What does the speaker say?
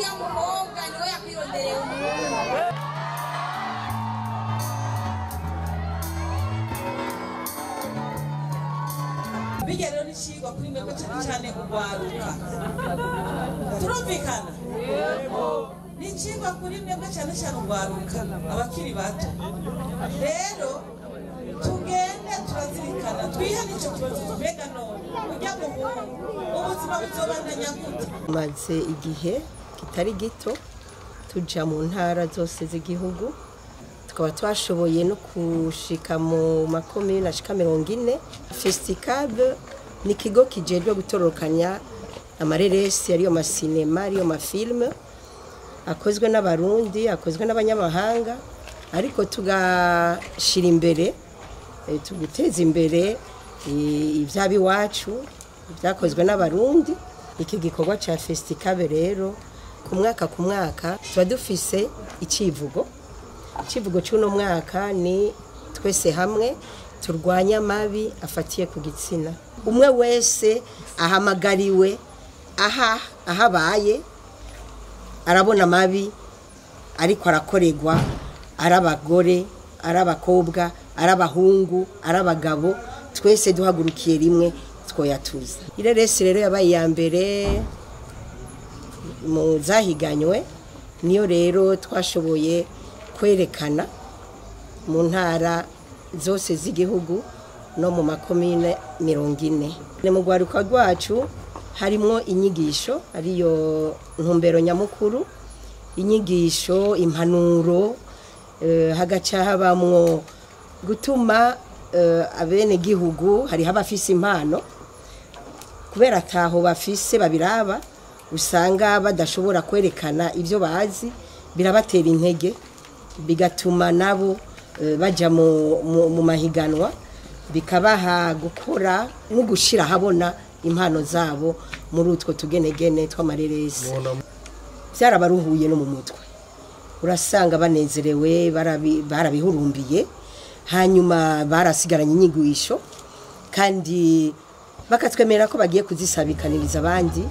Uriya mukobwa niwe yakwirondereye umuhungu. Bijya rero n'icigwa kuri mwebwe cyane cyane urwaruka. Turumvikana? N'icigwa kuri mwebwe cyane cyane urwaruka, abakiri bato. Rero tugende turazirikana, twihe n'ico kibazo, mbega none urya muhungu ubuzima buzobandanya gute? Maze igihe kitari gito tuja mu ntara zose z'igihugu, tukaba twashoboye no kushika mu makomine ashika 40. Festicab ni ikigo kijejwe gutororokanya amareresi, ariyo masinema, ariyo mafilme akozwe n'Abarundi, akozwe n'abanyamahanga, ariko tugashira imbere, tuguteza imbere ivy'abiwacu byakozwe n'Abarundi. Iki gikorwa ca Festicab rero ku mwaka ku mwaka tuba dufise icivugo. Icivugo c'uno mwaka ni twese hamwe turwanya amabi afatiye ku gitsina. Umwe wese ahamagariwe aha ahabaye arabona amabi ariko arakorerwa, ari abagore, ari abakobwa, ari abahungu, ari abagabo, twese duhagurukiye rimwe twoyatuza. Ireresi rero yabaye iya mbere mu zahiganywe, niyo rero twashoboye kwerekana mu ntara zose z'igihugu no mu makomine 40. Mu rwaruka rwacu harimwo inyigisho, ariyo ntumbero nyamukuru, inyigisho, impanuro, hagaca habamwo gutuma abenegihugu, hariho abafise impano kubera ataho bafise babiraba, usanga badashobora kwerekana ivyo bazi, birabatera intege, bigatuma nabo baja mu mahiganwa, bikabaha gukora no gushira habona impano zabo muri utwo tugenegene tw'amareresi. Byarabaruhuye no mu mutwe, urasanga banezerewe, barabihurumbiye, hanyuma barasigaranye inyigisho kandi bakatwemerera ko bagiye kuzisabikaniriza abandi.